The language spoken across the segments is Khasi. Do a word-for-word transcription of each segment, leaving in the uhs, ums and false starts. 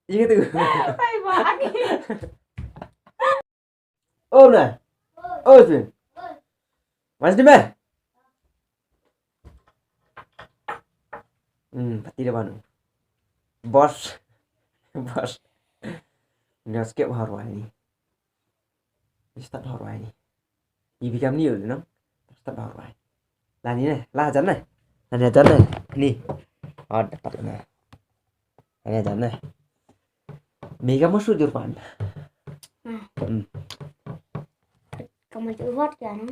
Ïa katu. Bye bye. Oh, na. Oh, tu. Mas di meh. Hmm, pati dah banu. Bos. Bos. Nggak skip harwai ni. Start harwai ni. Ibi kam ni ul no. Start harwai. Lah ni ne, lah jan ne. Lah ni jan ne. Ni. Oh, dapat ne. Lah ni jan ne. Mega masuk jurpan. Hmm. Kamu jurpat kan?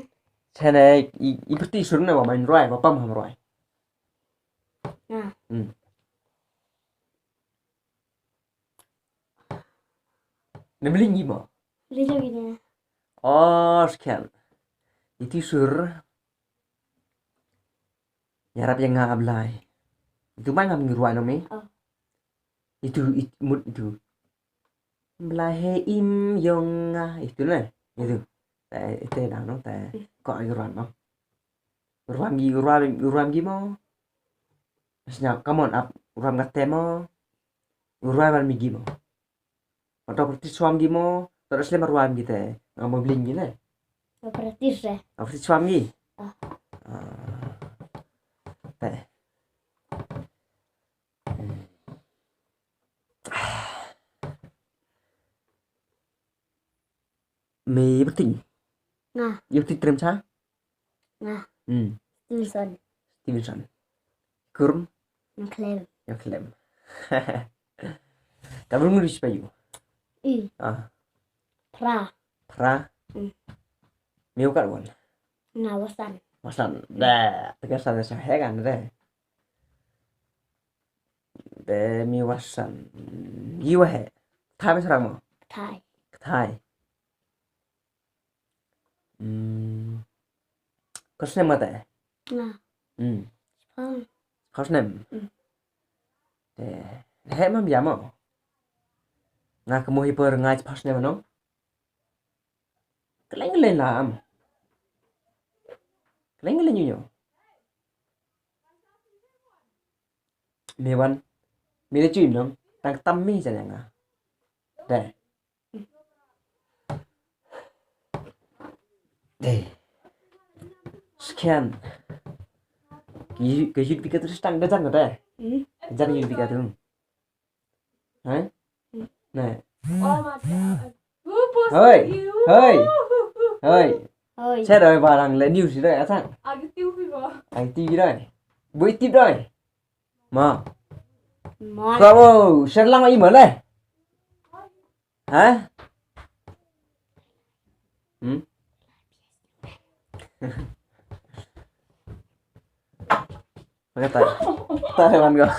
Sana i, i berti surna wa main roi, wa pam ham roi. Nah. Hmm. Na bling gi mo? Bling gi mo? Oh, scan. Itu sur. Yarap yang ngah ablai. Itu mai ngam ngiruan no me. Oh. Itu, it, mut itu. Blai he im yong nga. Itu ne. Itu. Te, itu dah no. Te, kok ngiruan no. Ruam gi, ruam, ruam gi mo. Snya, come on up. Ruam kate mo. Ruam mi gi mo. Oto practice ruam gi mo. Oto slem ruam gi te. Ngam bling gi ne. Practice eh. Practice ruam gi. Ah. Ah. Te. Me berting. Nga. Ïa berting trem cha. Nga. Hmm. Stevenson. Stevenson. Kurm. Nga klem. Nga klem. Ka brum ngi payu. I. Ah. Pra. Pra. Hmm. Me u kat wan. Nga wasan. Wasan. Da. Tega san sa he kan de. De mi wasan. Gi wa he. Thai me sarang mo. Thai. Thai. Hmm. Kosnem mata. Nga. Hmm. Spang. Kosnem. Hmm. De. He mam ya mo. Nga kemo hi per nga pas nem no. Keleng keleng lam. Keleng keleng nyu nyu. Me wan. Me le chui nong. Tang tam me jan nga. De. De. Scan. Ke yut bi ka tu stang da jan de. Hmm. Jan yut bi ka tu. Hai? Hmm. Nah. Hoi. Hoi. Hoi. Hoi. Saya dah barang le news dah asal. Agi T V ba. Agi T V dah. Bui tip dah. Ma. Ma. Kau share lang email eh. Ha? Hmm? Kata. Tak hewan kau.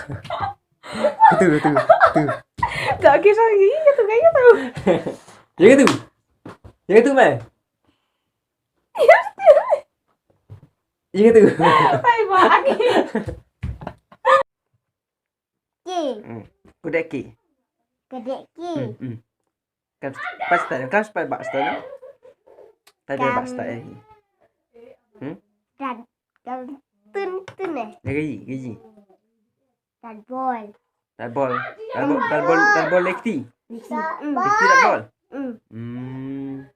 Itu, itu, itu. Tak kisah lagi, itu kayak gitu. Ya gitu. Ya gitu, Mai. Ya gitu. Bye bye. Ki. Hmm. Kudeki. Kudeki. Hmm, hmm. Kan pas tanya, kan pas bak tanya. Tanya bak tanya. Hmm? Dan, dan tun tun eh. Ya gaji, gaji. Dan bol. Dan bol. Dan bol, dan bol, dan bol lekti. Lekti. Hmm. Lekti dan bol. Hmm. Hmm.